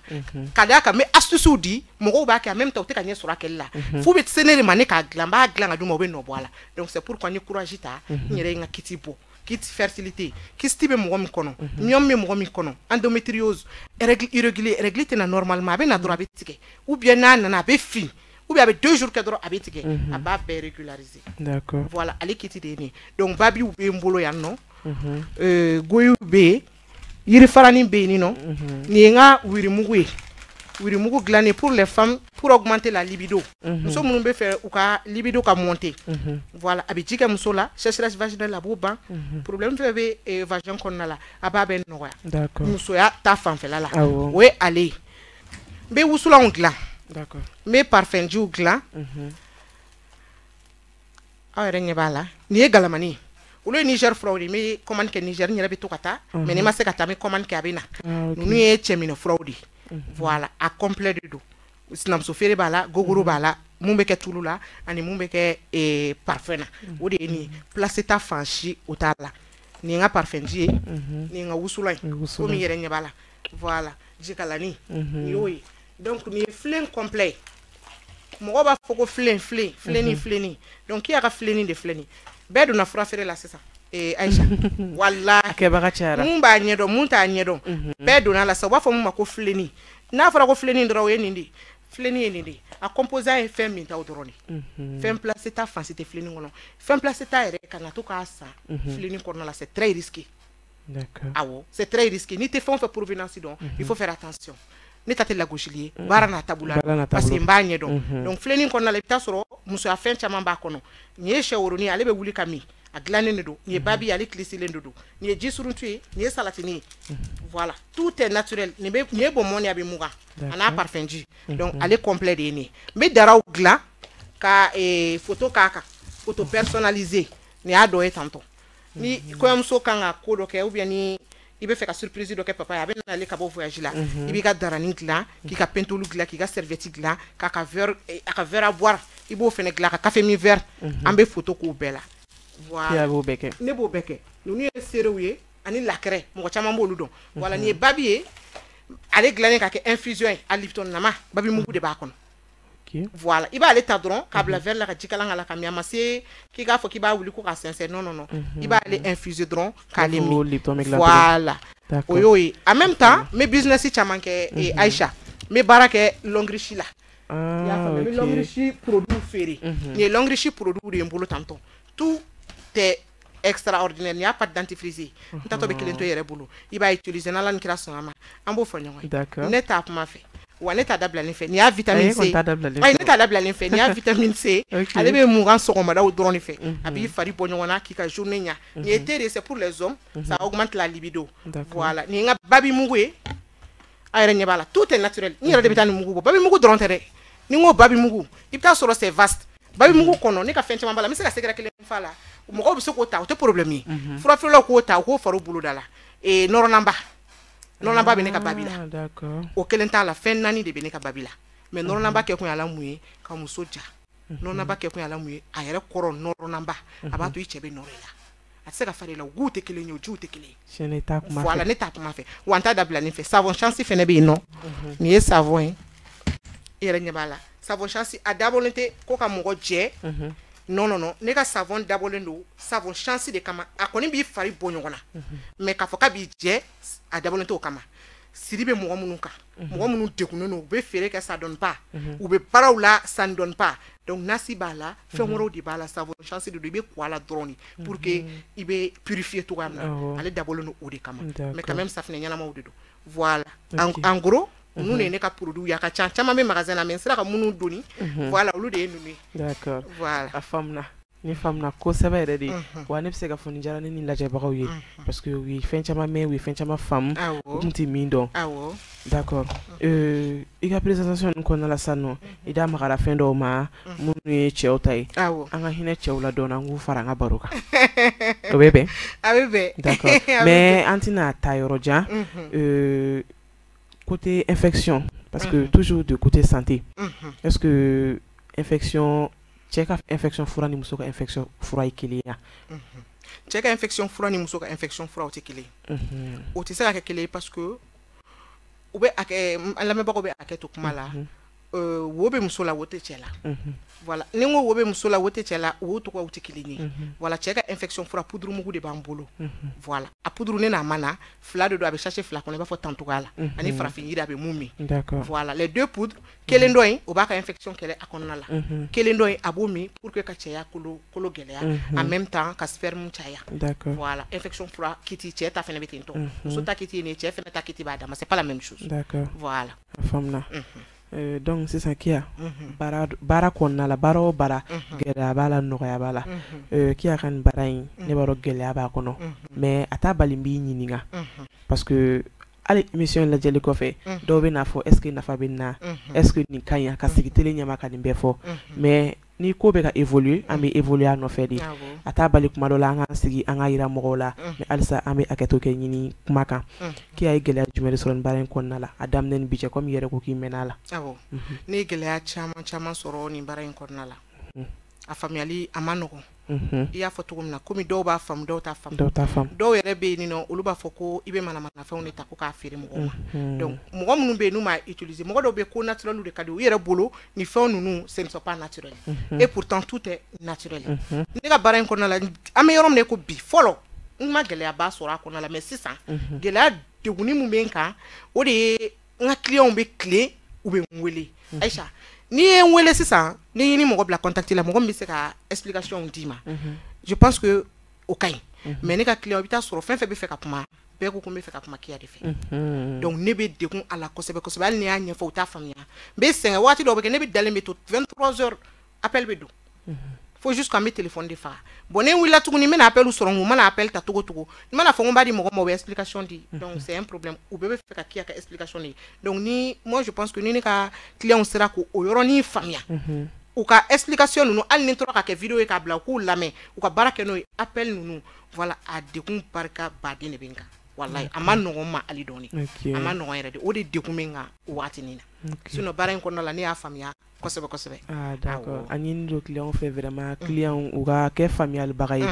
B: Ka d'a kan n bɛ astuces di, mɔgɔw b'a kɛ en même temps u tɛ ka ɲɛ sɔrɔ a kɛli la. F'u bɛ se ne de ma ne k'a dilan, n b'a dilan ka d'u ma, u bɛ nɔ bɔ a la. Donc c'est pourquoi n ye courage ta, n yɛrɛ ye n ka kit bɔ. Kit fertilité, kyste bɛ mɔgɔ min kɔnɔ, myome bɛ mɔgɔ min kɔnɔ, endométriose, règle irrégulière, règle tɛ na normalement, a bɛ na dɔrɔn a bɛ tigɛ, ou bien n'a nana a bɛ fin, ou bien a bɛ 2 jours kɛ dɔrɔn a bɛ tigɛ, a b'a bɛɛ régulariser.
A: D'accord.
B: Voilà, ale kit de ye nin ye. Donc babiw bɛ n bolo yan nɔ, goyiw bɛ yen, yirifaranin bɛ yen nɔ, nin ye n ka wirimugu ye. Wirimugu dilannen pour les femmes, pour augmenter la libido. Muso minnu bɛ fɛ u ka libido ka monter. Voilà, a bɛ ji kɛ muso la, sécheresse vaginale a b'o ban. Problème fɛn bɛ vagin kɔnɔna la, a b'a bɛɛ nɔgɔya.
A: D'accord.
B: Musoya ta fanfɛla la. O ye ale ye. N bɛ wusulanw dilan.
A: D'accord.
B: N bɛ parfum jiw dilan. Aw yɛrɛ ɲɛ b'a la. Nin ye galamani ye. Olu ye Niger furaw de ye. N bɛ commande kɛ Niger, n yɛrɛ bɛ to ka taa. Mais ni ma se ka taa, n bɛ commande kɛ, a bɛ na. Ninnu ye cɛminɛ furaw de ye. Voilà, a complet de don. Sinamuso feere b'a la, gogoro b'a la, mun bɛ kɛ tulu la ani mun bɛ kɛ parfum na. O de ye nin ye. Place ta fan si o t'a la. Nin ye n ka parfum ji ye, nin ye n ka wusulan ye. Komi i yɛrɛ ɲɛ b'a la. Voilà, jikalani nin y'o ye. Donc nin ye filen complet ye. Mɔgɔw b'a fɔ ko filen filen filenni filenni. Donc k'i y'a ka filenni de filɛ nin ye. Bɛɛ donna fura feere la sisan. Aïcha, walahi,
A: a kɛbaga cayara.
B: Mun b'a ɲɛdɔn, mun t'a ɲɛdɔn, bɛɛ donna la sisan. U b'a fɔ mun ma ko filenni. N'a fɔra ko filenni dɔrɔn, o ye nin de ye. Filenni ye nin de ye. A composant ye fɛn min taw dɔrɔn de. Fɛn placé ta fan si tɛ filenni kɔnɔ. Fɛn placé ta yɛrɛ ka na to k'a san filenni kɔnɔna la, c'est très risqué.
A: D'accord.
B: Awɔ, c'est très risqué. N'i tɛ fɛn o fɛn provenance dɔn, il faut faire attention. Ne ta tɛ lagosili ye, baara n'a taabolo la, parce que n b'a ɲɛdɔn. Donc filenni kɔnɔna la, i bɛ taa sɔrɔ musoya fɛn caman b'a kɔnɔ. Nin ye sɛworonin ye, ale bɛ wuli ka min. A dilannen de don. Nin ye babi ye, ale kilisilen de don. Nin ye jisuruntu ye, nin ye salatini ye. Voilà, tout est naturel. Nin ye bonbon ye, a bɛ mugan. A n'a parfum ji. Donc ale complet de ye nin ye. N bɛ daraw dilan ka photo k'a kan, photo personnalisée. Nin y'a dɔ ye tantɔ. Ni kɔɲɔmuso kan ka ko dɔ kɛ, ou bien ni i bɛ fɛ ka surprise dɔ kɛ papa ye, a bɛ nalen ka bɔ voyage la, i b'i ka darani dilan, k'i ka pentolu dilan, k'i ka serviette dilan, k'a ka verre, a ka verre à boire, i b'o fɛnɛ dilan, ka café min verre, an bɛ photo k'o bɛɛ la. Voilà.
A: B'o bɛɛ kɛ.
B: Ne b'o bɛɛ kɛ. Ninnu ye seerew ye ani lakɛrɛ, mɔgɔ caman b'olu dɔn. Voilà, nin ye babi ye, ale dilannen ka kɛ infusion ye, a Lipton nama, babi mugu de b'a kɔnɔ. Voilà, i b'ale ta dɔrɔn k'a bila verre la ka jikalan k'a la ka min. A ma se k'i k'a fɔ k'i b'a wuli ko k'a sɛnsɛn, non non non. I b'ale infuser dɔrɔn k'ale min. Voilà, o y'o ye. En même temps, n bɛ business caman kɛ, Aïcha. N bɛ baara kɛ Longrich la. I y'a faamuya, n bɛ Longrich produit feere. Nin ye Longrich produit de ye n bolo tantɔ. Tout est extraordinaire. N'i y'a pâte dentifrice, n tatɔ bɛ kelen to i yɛrɛ bolo, i b'a utiliser n'Ala ni kira sɔnna ma, an b'o fɔ ɲɔgɔn ye. Ne t'a kuma fɛ, wa ne t'a dabilalen fɛ. N'i y'a vitamine C, ayi, ne t'a dabilalen fɛ. N'i y'a vitamine C, ale bɛ mugan sɔgɔmadaw dɔrɔn de fɛ. A b'i fari bɔ ɲɔgɔn na k'i ka journée ɲa. Nin ye thé de, c'est pour les hommes, ça augmente la libido. Voilà, nin ye n ka babi mugu ye, a yɛrɛ ɲɛ b'a la, tout est naturel. N yɛrɛ de bɛ taa nin mugu bɔ. Babi mugu dɔrɔn tɛ dɛ. Ni n ko babi mugu, i bɛ taa sɔrɔ c'est vaste. Babi mugu kɔnɔ, ne ka fɛn caman b'a la, n bɛ se ka secret kelen f'a la. Mɔgɔw bɛ se k'o ta, o tɛ problème ye. Furafeerelaw k'o ta, u k'o fara u boloda la. Nɔrɔnaba. Nɔrɔnaba bɛ ne ka babi la. O kelen t'a la, fɛn 4 de bɛ ne ka babi la. Mais nɔrɔnaba kɛ kun ye ala mun ye, ka muso ja. Nɔrɔnaba kɛ kun ye ala mun ye, a yɛrɛ kɔrɔ nɔrɔnaba. A b'a to i cɛ bɛ nɔrɔ i la. A tɛ se ka fara i la, u tɛ kelen ye, o jiw tɛ kelen ye. Voilà, ne t'a kuma fɛ. Wa n t'a dabila nin fɛ. Savon chance fɛnɛ bɛ yen nɔ. Nin ye savon ye. I yɛrɛ ɲɛ b'a la, savon chance a dabɔlen tɛ ko ka mɔgɔ jɛ. Non, non, non, ne ka savon dabɔlen don savon chance de kama. A kɔni b'i fari bɔ ɲɔgɔn na, mais k'a fɔ k'a b'i jɛ, a dabɔlen t'o kama. Siri bɛ mɔgɔ minnu kan, mɔgɔ minnu degunnen don, u bɛ feere kɛ, ça donne pas, u bɛ baaraw la, ça ne donne pas. Donc nasi b'a la, fɛn wɛrɛw de b'a la. Savon chance de don, i bɛ ko a la dɔrɔn de pour que i bɛ purifier cogoya min na. Ale dabɔlen don o de kama, mais quand même safinɛ ɲɛnamaw de don. Voilà, en gros, ninnu de ye ne ka produit ye. A ka ca, caman bɛ magasin na, mais n sera ka minnu doni, voilà, olu de ye ninnu ye.
A: D'accord.
B: Voilà.
A: A faamuna, ne faamuna kosɛbɛ yɛrɛ de. Wa ne bɛ se ka fɔ nin diyara ne ni lajɛbagaw ye, parce que u ye fɛn caman mɛn, u ye fɛn caman faamu, u tun tɛ min dɔn. D'accord. I ka présentation ninnu kɔnɔna la sisan nɔ, i da magara fɛn dɔw ma minnu ye cɛw ta ye. An ka hinɛ cɛw la dɔɔnin, an k'u fara an ka baro kan, o bɛ bɛn?
B: A bɛ bɛn.
A: D'accord, mais an tɛna taa yɔrɔ jan. Côté infection, parce que toujours de côté santé, est-ce que infection, cɛ ka infection fura ni muso ka infection fura ye kelen ye?
B: Cɛ ka infection fura ni muso ka infection fura, o tɛ kelen ye. O tɛ se ka kɛ kelen ye, parce que u bɛ hakɛ, an lamɛnbagaw bɛ hakɛ to kuma la. Wo bɛ muso la, wo tɛ cɛ la. Voilà, ni n ko wo bɛ muso la, wo tɛ cɛ la, wo tɔgɔw tɛ kelen ye. Voilà, cɛ ka infection fura, poudre mugu de b'an bolo. Voilà, a poudre, ne n'a ma na fila de don, a bɛ sachet fila kɔnɔ, i b'a fɔ tantogoya la, ani farafin yiri, a bɛ mun min. Voilà, les deux poudres, kelen dɔ in, o b'a ka infection kɛlɛ a kɔnɔna la. Kelen dɔ in, a b'o min pour que ka cɛya kolo kolo gɛlɛya, en même temps ka sperme caya. Voilà, infection fura kit, cɛ ta fɛnɛ bɛ ten tɔ. Muso ta kit ye nin ye, cɛ fɛnɛ ta kit b'a dama, c'est pas la même chose. Voilà.
A: A faamuna. Donc sisan Kiya, baara baara kɔnɔna la, baara o baara, gɛlɛya b'a la, nɔgɔya b'a la. Kiya ka nin baara in, ne b'a dɔn gɛlɛya b'a kɔnɔ, mais a t'a bali n b'i ɲininka, parce que hali émission lajɛli kɔfɛ, dɔw bɛ n'a fɔ: est ce que nafa bɛ nin na? Est ce que nin ka ɲi ka sigi télé ɲɛma ka nin bɛɛ fɔ? Mais ni ko bɛ ka évoluer, an bɛ évoluer a nɔfɛ de. A t'a bali kuma dɔ la an k'an sigi, an ka yira mɔgɔw la, mais halisa an bɛ hakɛto kɛ ɲini kuma kan. Kiya ye gɛlɛya jumɛn de sɔrɔ nin baara in kɔnɔna la, a daminɛ ni bi cɛ, komi i yɛrɛ ko k'i mɛnna a la?
B: Awɔ, ne ye gɛlɛya caman caman sɔrɔ nin baara in kɔnɔna la. A faamuyali a ma nɔgɔn. I y'a fɔ cogo min na, komi dɔw b'a faamu, dɔw t'a faamu.
A: Dɔw t'a faamu.
B: Dɔw yɛrɛ bɛ yen nɔ, olu b'a fɔ ko i bɛ manamanafɛnw de ta ko k'a feere mɔgɔw ma. Donc mɔgɔ minnu bɛ yen n'u m'a utiliser, mɔgɔ dɔw bɛ yen ko naturel de ka di u yɛrɛ bolo, nin fɛnw ninnu, ce ne sont pas naturels, et pourtant tout est naturel. Ne ka baara in kɔnɔna la, an bɛ yɔrɔ min na i ko bi, fɔlɔ n ma gɛlɛyaba sɔrɔ a kɔnɔna la, mais sisan gɛlɛya degunni mun bɛ n kan, o de ye n ka clients bɛ tilen, u bɛ n wele. Aïcha, n'i ye n wele sisan, ni ni mɔgɔ bila contact la, mɔgɔ min bɛ se ka explication d'i ma, je pense que o ka ɲi. Mais ne ka client, i bɛ taa sɔrɔ fɛn fɛn bɛ fɛ ka kuma, bɛɛ ko ko n bɛ fɛ ka kuma Kiya de fɛ. Donc ne bɛ degun a la kosɛbɛ kosɛbɛ. Hali ni y'a ɲɛfɔ, u t'a faamuya. N bɛ sɛgɛn, waati dɔw bɛ kɛ, ne bɛ dalen bɛ to 23 heures, appel bɛ don fo jusqu'à n bɛ téléphone de faga. Bon, ne wulila tuguni, n bɛna appel sɔrɔ n kun, n mana appel ta cogo cogo, n mana fɔ ko n b'a di mɔgɔ ma, o bɛ explication di. Donc c'est un problème, u bɛɛ bɛ fɛ ka Kiya ka explication de. Donc ni moi, je pense que ni ne ka clients sera k'o yɔrɔnin faamuya, u ka explication ninnu, hali ni n tora ka kɛ vidéo ye k'a bila, u k'u lamɛn, u ka baara kɛ n'o ye, appel ninnu, voilà, a degun barika baden de bɛ n kan. Walayi, a ma nɔgɔn n ma hali dɔɔni. A ma nɔgɔn yɛrɛ de, o de degun bɛ n kan o waatinin na. Sinon baara in kɔnɔna la, ne y'a faamuya kosɛbɛ kosɛbɛ.
A: Ah d'accord, a ɲini don client fɛ vraiment, client u ka kɛ faamuyalibaga ye.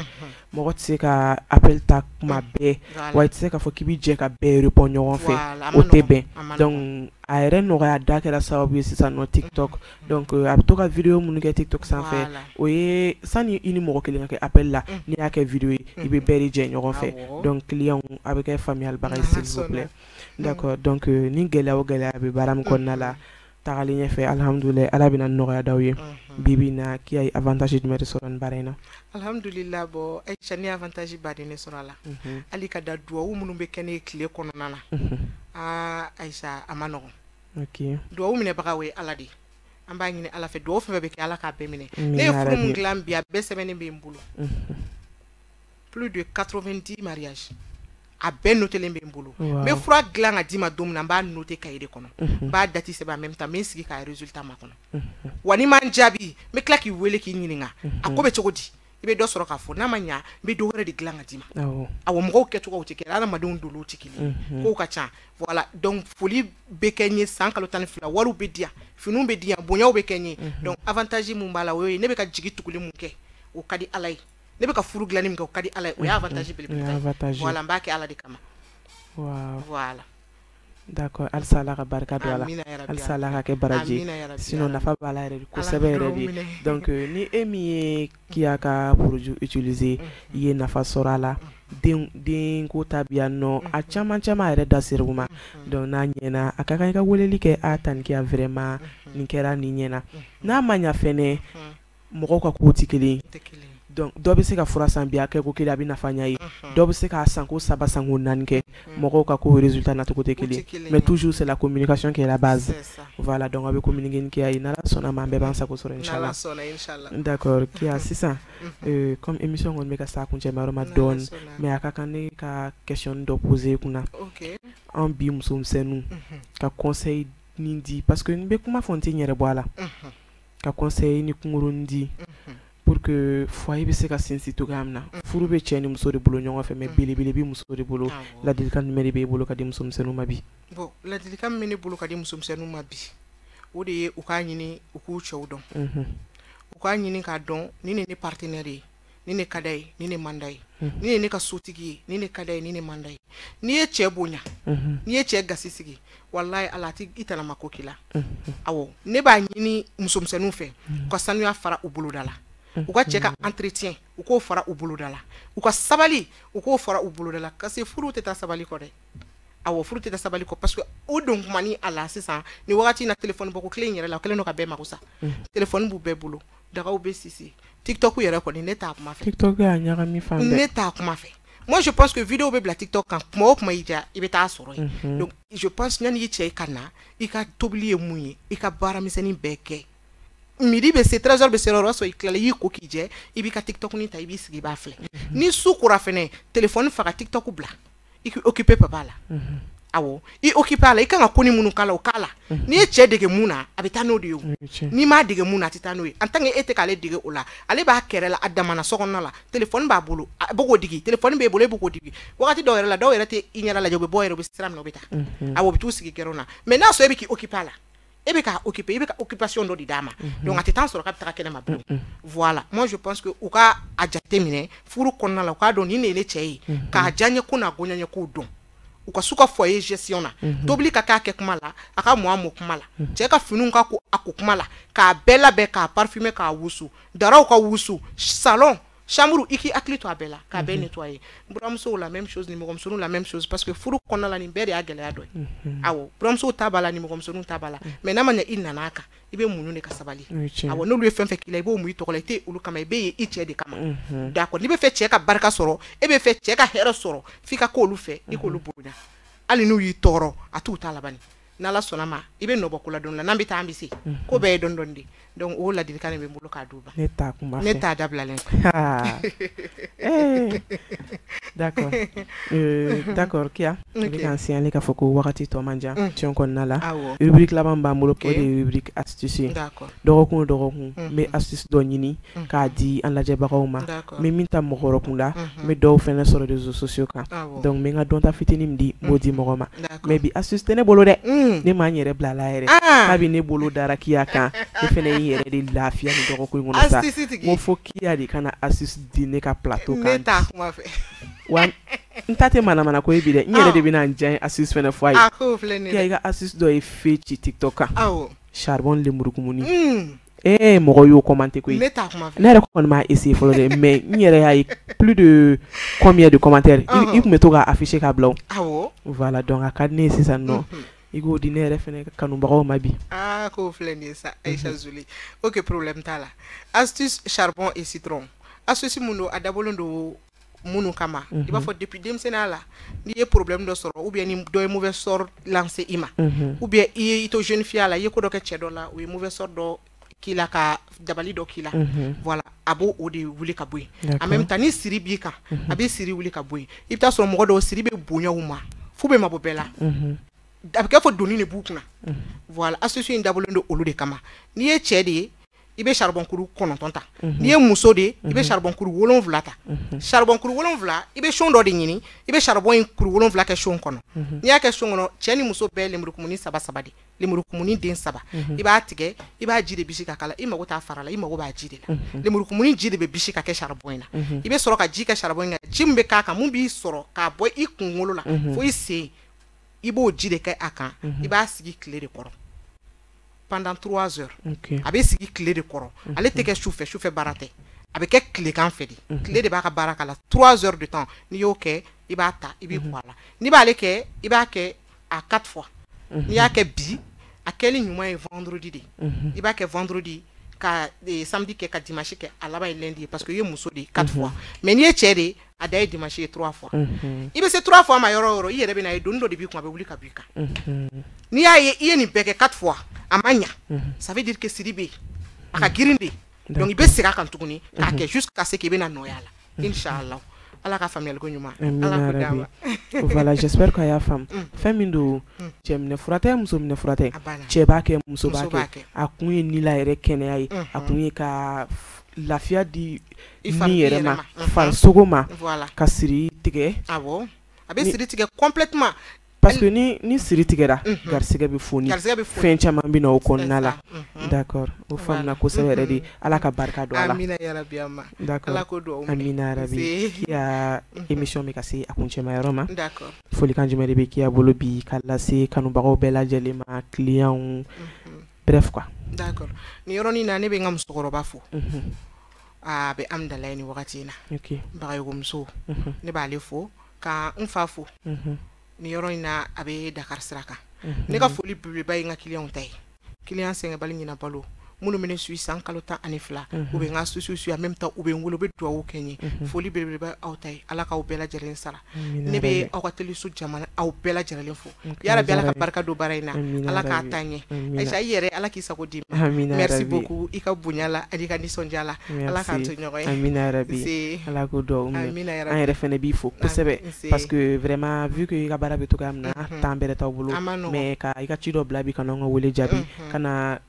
A: Mɔgɔ tɛ se ka appel ta kuma bɛɛ, wa i tɛ se k'a fɔ k'i bɛ jɛ ka bɛɛ répond ɲɔgɔn fɛ, o tɛ bɛn. Donc a yɛrɛ nɔgɔya da kɛra sababu ye sisan nɔ, TikTok. Donc a bɛ to ka vidéo minnu kɛ TikTok sanfɛ, o ye sani i ni mɔgɔ kelen ka kɛ appel la, n'i y'a kɛ vidéo ye, i bɛ bɛɛ de jɛ ɲɔgɔn fɛ. Donc client, a bɛ kɛ faamuyalibaga ye, s'il vous plaît. D'accord, donc ni gɛlɛya o gɛlɛya bɛ baara min kɔnɔna la, tagalen ɲɛfɛ, alhamdulilayi, Ala bɛna nɔgɔya d'aw ye. Bi bi in na, Kiya ye avantage jumɛn de sɔrɔ nin baara in na?
B: Alhamdulillah, bon Aïcha, ne ye avantage baden de sɔrɔ a la. Hali ka da duwawu minnu bɛ kɛ ne ye tile kɔnɔna na, aa Aïcha, a ma nɔgɔn. Duwawu minɛbaga, o ye Ala de ye. An b'a ɲini Ala fɛ, duwawu fɛn fɛn bɛ kɛ, Ala k'a bɛɛ minɛ. Ne ye furu min dilan bi, a bɛɛ sɛbɛnnen bɛ n bolo, plus de 90 mariages, a bɛɛ notelen bɛ n bolo. N bɛ fura dilan ka d'i ma don min na, n b'a noter cahier de kɔnɔ, n b'a date sɛbɛn, en même temps n bɛ n sigi k'a résultat makɔnɔ. Wa ni ma n jaabi, n bɛ tila k'i wele k'i ɲininka a ko bɛ cogo di. I bɛ dɔ sɔrɔ k'a fɔ n'a ma ɲa, n bɛ dɔ wɛrɛ de dilan ka d'i ma. Awɔ, mɔgɔw kɛcogow tɛ kelen, adamadenw dolow tɛ kelen ye, kow ka ca. Voilà, donc foli bɛ kɛ n ye san kalo 12, wariw bɛ di yan, finiw bɛ di yan, bonyaw bɛ kɛ n ye. Donc avantage mun b'a la, o ye ne bɛ ka jigi tuguli mun kɛ, o ka di Ala ye. Ne bɛ ka furu dilanni min kɛ, o ka di Ala ye, o ye avantage belebeleba ye. Voilà, n b'a kɛ Ala de kama. Voilà.
A: D'accord, halisa Ala ka barika don a la, halisa Ala ka kɛ baraji, sinon nafa b'a la yɛrɛ de kosɛbɛ yɛrɛ de. Donc ni e min ye Kiya ka produit utiliser, i ye nafa sɔrɔ a la, den ko ta bi yan nɔ, a caman caman yɛrɛ da ser'u ma. Donc n'a ɲɛna, a ka kan i ka weleli kɛ, a tante Kiya vraiment nin kɛra nin ɲɛna. N'a ma ɲa fɛnɛ, mɔgɔw ka kow tɛ kelen ye. Donc dɔ bɛ se ka fura san bi a kɛ ko kelen a bɛ nafa ɲɛ ye, dɔ bɛ se k'a san ko 3 san ko 4 kɛ, mɔgɔw ka ko résultat nacogo tɛ kelen, mais toujours c'est la communication qui est la base. Voilà, donc a bɛ communiquer ni Kiya ye, n'Ala sɔnna ma an bɛɛ b'an sago sɔrɔ inchallah. D'accord Kiya, sisan comme émission kɔni bɛ ka s'a kuncɛma yɔrɔ ma dɔɔni, mais a ka kan ne ka question dɔ poser kunna. An bi musomisɛnninw ka conseil ni di, parce que n bɛ kuma fɔ n tɛ n yɛrɛ bɔ a la, ka conseil ni kunkurunin di pour que foyer bɛ se ka sinsin cogoya min na. Furu bɛ cɛ ni muso de bolo ɲɔgɔn fɛ, mais belebele bɛ muso de bolo. Ladilikan jumɛn de b'e bolo ka di musomisɛnninw ma bi?
B: Bon, ladilikan min bɛ ne bolo ka di musomisɛnninw ma bi, o de ye u k'a ɲini u k'u cɛw dɔn, u k'a ɲini k'a dɔn ni ne partenaire ye, ni ne ka d'a ye, ni ne man d'a ye, ni ne ne ka sotigi ye, ni ne ka d'a ye, ni ne man d'a ye. N'i ye cɛ bonya, n'i ye cɛ gasi sigi, walahi Ala a tɛ i tanama ko k'i la. Awɔ, ne b'a ɲini musomisɛnninw fɛ u ka sanuya fara u boloda la, u ka cɛ ka entretien u k'o fara u boloda la, u ka sabali u k'o fara u boloda la, parce que furu tɛ taa sabali kɔ dɛ. Awɔ, furu tɛ taa sabali kɔ, parce que o don kumani a la sisan ni wagati in na, téléphone bɔ ko kelen in yɛrɛ la, o kɛlen don ka bɛɛ mako sa. Téléphone b'u bɛɛ bolo, dagaw bɛ sisi, TikTok yɛrɛ kɔni ne t'a kuma fɛ.
A: TikTok y'a ɲagami fan bɛɛ.
B: Ne t'a kuma fɛ. Moi je pense que vidéo bɛ bila TikTok kan, kuma o kuma y'i diya i bɛ taa sɔrɔ yen. Donc je pense yanni i cɛ ka na, i ka tobili ye mun ye, i ka baaramisɛnnin bɛɛ kɛ. Midi bɛ se, 13h bɛ se, o y'a sɔrɔ i tilala, i y'i ko k'i jɛ, i b'i ka TikTok ni ta, i b'i sigi i b'a filɛ. Ni su kora fɛnɛ, téléphone faga, TikTok bila, i k'i occuper papa la. Awɔ, i occuper a la, i kan ka ko ni minnu k'a la, o k'a la. N'i ye cɛ dege mun na, a bɛ taa n'o de ye o. N'i m'a dege mun na, a tɛ taa n'o ye. En tant que e tɛ k'ale dege o la, ale b'a kɛrɛ la, a damana sokɔnɔna la, téléphone b'a bolo, a bɛ k'o digi, téléphone b'e bolo, e bɛ k'o digi. Wagati dɔw yɛrɛ la, dɔw yɛrɛ tɛ i ɲɛda lajɛ, u bɛ bɔ yɛrɛ, u bɛ sira minɛ, u bɛ taa. Awɔ, u bɛ t'u sigi gɛrɛn na. Mais n'a sɔrɔ e bɛ k'i occuper a la, e bɛ k'a occuper, i bɛ ka occupation dɔ de d'a ma. Donc a tɛ temps sɔrɔ k'a bɛ taga kɛnɛ ma bilen. Voilà, moi je pense que u ka a jate minɛ furu kɔnɔna la, u k'a dɔn nin de ye ne cɛ ye, k'a diyaɲɛ ko n'a goɲaɲɛ kow dɔn. U ka s'u ka foyer gestion na, tobili ka k'a kɛ kuma la, a ka mɔ a mɔ kuma la, cɛ ka finiw ka ko a ko kuma la, k'a bɛɛ labɛn, k'a parfumer, k'a wusu, daraw ka wusu, salon, chambre, i k'i hakili to a bɛɛ la, k'a bɛɛ nettoyer. Buramusow la même chose, ni mɔgɔmusoninw la même chose, parce que furu kɔnɔna la nin bɛɛ de y'a gɛlɛya dɔ ye. Awɔ, buramusow ta b'a la, ni mɔgɔmusoninw ta b'a la, mais n'a ma ɲɛ i nana a kan, i bɛ muɲu de ka sabali. Awɔ, n'olu ye fɛn fɛn k'i la, i b'o muɲu i tɔgɔ la, i tɛ olu kama, i bɛ yen i cɛ de kama. D'accord, n'i bɛ fɛ cɛ ka barika sɔrɔ, e bɛ fɛ cɛ ka hɛrɛ sɔrɔ, f'i ka k'olu fɛ, i k'olu bonya. Hali n'u y'i tɔɔrɔ, a t'u ta laban. N'Ala sɔnna ma, i bɛ nɔbɔ ko la don la, n'an bɛ taa an bɛ se. Ko bɛɛ ye dɔɔni dɔɔni de. Donc o ladilikan de bɛ n bolo k'a d'u ma.
A: Ne t'a kuma fɛ.
B: Ne t'a dabilalen.
A: D'accord. D'accord Kiya, i bɛ k'an signaler k'a fɔ ko wagati tɔ man jan tiɲɛ kɔnɔna la. Rubrique laban b'an bolo, o de ye rubrique astuce ye. Dɔgɔkun o dɔgɔkun n bɛ astuce dɔ ɲini k'a di an lajɛbagaw ma. N bɛ min ta mɔgɔ wɛrɛ kunda, n bɛ dɔw fɛnɛ sɔrɔ réseaux sociaux kan. Donc n bɛ n ka dɔnta fitinin min di, n b'o di mɔgɔ ma. Mais bi astuce tɛ ne bolo dɛ. Ne m'an yɛrɛ bila la yɛrɛ. Kabi ne bolo dara Kiya kan, ne fɛnɛ ye n yɛrɛ de lafiya nin dɔgɔkun in kɔnɔ sa. N ko fo Kiya de ka na astuce di ne ka plateau kan.
B: Ne t'a kuma fɛ.
A: Wa n ta tɛ manamana ko ye bi dɛ, n yɛrɛ de bɛna n diya astuce fɛnɛ fɔ a ye.
B: A k'o filɛ nin ye.
A: Kiya, i ka astuce dɔ ye fe ci TikTok kan. Charbon lemurukumuni. Mɔgɔ y'o commenter koyi.
B: Ne t'a kuma fɛ.
A: Ne yɛrɛ kɔni m'a essayer fɔlɔ dɛ, mais n yɛrɛ y'a ye plus de combien de commentaires. I tun bɛ to k'a afficher k'a bila o.
B: Awɔ.
A: Voilà, donc a ka di ne ye sisan nɔ. I k'o di ne yɛrɛ fɛnɛ kanubagaw ma bi.
B: Aa, k'o filɛ nin ye sa, Aïcha Zuli. Ok, problème t'a la. Astuce charbon et citron. Astuce mun don, a dabɔlen don minnu kama, i b'a fɔ depuis denmisɛnninya la, n'i ye problème dɔ sɔrɔ, ou bien ni dɔ ye mauvais sort lancer i ma, ou bien i ye i to jeune fille la, i ye ko dɔ kɛ cɛ dɔ la, o ye mauvais sort dɔ k'i la, ka dabali dɔ k'i la, voilà, a b'o o de wuli ka bɔ yen. En même temps, ni siri b'i kan, a bɛ siri wuli ka bɔ yen. I bɛ taa sɔrɔ mɔgɔ dɔw siri bɛ bonya u ma f'u bɛ mabɔ bɛɛ la, a bɛ kɛ fɔ doni de b'u kunna. Voilà, astuce in dabɔlen don olu de kama. N'i ye cɛ de ye, i bɛ charbon kuru 9 ta. N'i ye muso de ye, i bɛ charbon kuru 7 ta. Charbon kuru 7, i bɛ son dɔ de ɲini, i bɛ charbon in kuru 7 kɛ son kɔnɔ. N'i y'a kɛ son kɔnɔ, cɛ ni muso bɛɛ lemurukumuni 3 3 de, lemurukumuni den 3. I b'a tigɛ, i b'a ji de bisi ka k'a la, i mago t'a fara la, i mago b'a ji de la. Lemurukumuni ji de bɛ bisi ka kɛ charbon in na. I bɛ sɔrɔ ka ji kɛ charbon in kan, ji min bɛ k'a kan, mun b'i sɔrɔ k'a bɔ i kunkolo la fo i sen. I b'o ji de kɛ a kan, i b'a sigi tile de kɔrɔ pendant 3 heures. A bɛ sigi tile de kɔrɔ, ale tɛ kɛ sufɛ, sufɛ baara tɛ, a bɛ kɛ tilegan fɛ de, tile de b'a ka baara k'a la 3 heures de temps. N'i y'o kɛ, i b'a ta, i b'i ko a la. N'i b'ale kɛ, i b'a kɛ à 4 fois. N'i y'a kɛ bi, a kɛli ɲuman ye vendredi de. I b'a kɛ vendredi ka samedi kɛ, ka dimanche kɛ, a laban ye lundi ye, parce que i ye muso de ye, 4 fois. Mais n'i ye cɛ de ye, a dan ye dimanche ye, 3 fois. I bɛ se 3 fois ma yɔrɔ o yɔrɔ, i yɛrɛ bɛ na ye doni dɔ de b'i kun, a bɛ wuli ka bɔ i kan. N'i y'a ye i ye nin bɛɛ kɛ 4 fois, a ma ɲa, ça veut dire que siri bɛ yen, a ka girin de. Donc i bɛ segin a kan tuguni k'a kɛ jusqu'à ce que i bɛna nɔgɔya la, inchallah. Ala ka faamuyali ko ɲuman, Ala k'o d'a ma.
A: Voilà, j'espère qu'a y'a faamu. Fɛn min don, cɛ minɛ fura tɛ, muso minɛ fura tɛ, cɛ b'a kɛ, muso b'a kɛ. A kun ye ni la yɛrɛ kɛnɛya ye, a kun ye ka lafiya di ni yɛrɛ ma, farisogo ma, ka siri tigɛ.
B: Awɔ, a bɛ siri tigɛ complètement.
A: Parce que ni siri tigɛra, garisɛgɛ bɛ foni, fɛn caman bɛ na o kɔnɔna la. D'accord, o faamuna kosɛbɛ yɛrɛ de. Ala ka barika don a la.
B: Amina yarabi. Ama.
A: D'accord,
B: Ala k'o duwawu minɛ.
A: Amina yarabi. Kiya, émission bɛ ka se a kuncɛma yɔrɔ ma.
B: D'accord.
A: Folikan jumɛn de bɛ Kiya bolo bi ka lase kanubagaw bɛɛ lajɛlen ma, clients, bref quoi?
B: D'accord, nin yɔrɔnin na, ne bɛ n ka musokɔrɔba fo. A bɛ Amidalayi nin wagati in na. Bagayogo muso, ne b'ale fo, ka n fa fo. Nin yɔrɔ in na, a bɛ Dakar sira kan. Ne ka foli belebeleba ye n ka clients ta ye, client sɛgɛnbali ɲina balo, minnu bɛ ne suit san kalo 12, u bɛ n ka soucis suit, en même temps u bɛ n wele, u bɛ dugawu kɛ n ye. Foli belebeleba aw ta ye, Ala k'aw bɛɛ lajɛlen sara. Ne bɛ aw ka teleso jamana, aw bɛɛ lajɛlen fo yarabi. Ala ka barika don baara in na, Ala k'a taa ɲɛ. Ayisa, i yɛrɛ, Ala k'i sago d'i ma. Merci beaucoup i ka bonya la ani i ka nisɔndiya la. Ala k'an to ɲɔgɔn ye.
A: Amina yarabi, Ala k'o dugawu minɛ. An yɛrɛ fana b'i fo kosɛbɛ, parce que vraiment, vu que i ka baara bɛ cogoya min na, temps bɛrɛ t'aw bolo, mais ka i ka ci dɔ bila bi ka n'anw ka wele jaabi, ka na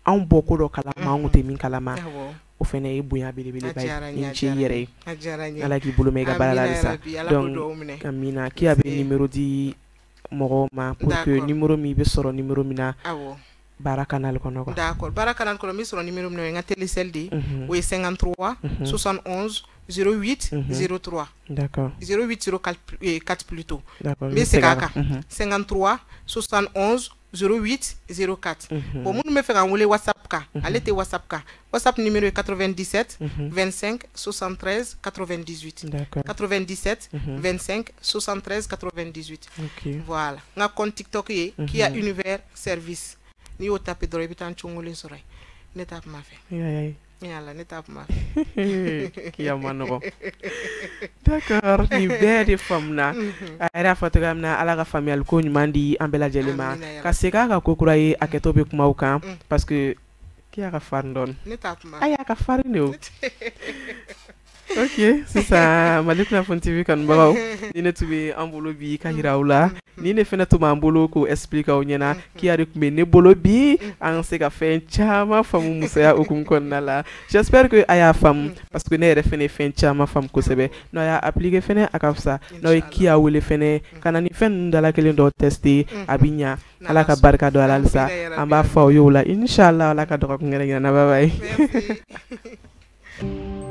A: anw bɔ ko dɔ kalama, anw tɛ min kalama, o fana ye bonya belebeleba ye. I ni ce i yɛrɛ ye, Ala k'i bolo mɛn i ka baara la halisa. Donc amina. Kiya bɛ numéro di mɔgɔw ma pour que numéro min bɛ sɔrɔ, numéro min na baara canal kɔnɔ quoi.
B: D'accord, baara canal kɔnɔ, n bɛ sɔrɔ numéro min na, o ye n ka Telecel de ye, o ye 53 71 08 03.
A: D'accord.
B: 08 04 plutôt.
A: D'accord.
B: N bɛ segin a kan, 53 71 08 04. Bon, minnu bɛ fɛ ka n wele WhatsApp kan, ale tɛ WhatsApp kan. WhatsApp numéro ye 97 25 73 98.
A: D'accord.
B: 97 25 73 98.
A: OK.
B: Voilà. N ka compte TikTok ye Kia Univers Service. N'i y'o tapé dɔrɔn, i bɛ taa n cogolen sɔrɔ yen. Ne t'a kuma fɛ. Yala, ne t'a kuma
A: fɛ. Kiya ma nɔgɔn. D'accord, nin bɛɛ de faamuna. A yɛrɛ y'a fɔ cogoya min na, Ala ka faamuyali ko ɲuman di an bɛɛ lajɛlen ma. Ka segin a kan ko kura ye, hakɛto bɛ kumaw kan, parce que Kiya ka farin dɔɔnin.
B: Ne t'a kuma.
A: Ayi, a ka farin de o. Ok, sisan Mali Kunnafoni TV kanubagaw, ni ne tun bɛ an bolo bi ka yira aw la, ni ne fana tun b'an bolo k'o expliquer aw ɲɛna. Kiya de tun bɛ ne bolo bi, an se ka fɛn caman faamu musoya hukumu kɔnɔna la. J'espère que a y'a faamu, parce que ne yɛrɛ fana ye fɛn caman faamu kosɛbɛ. N'aw y'a appliquer fana, a ka fisa. N'aw ye Kiya wele fana ka na ni fɛn ninnu dala kelen dɔw tester, a bɛ ɲa. Ala ka barika don a la halisa. An b'a fɔ aw ye o la, inchallah. Ala ka dɔgɔkun wɛrɛ yira an na. Bye bye.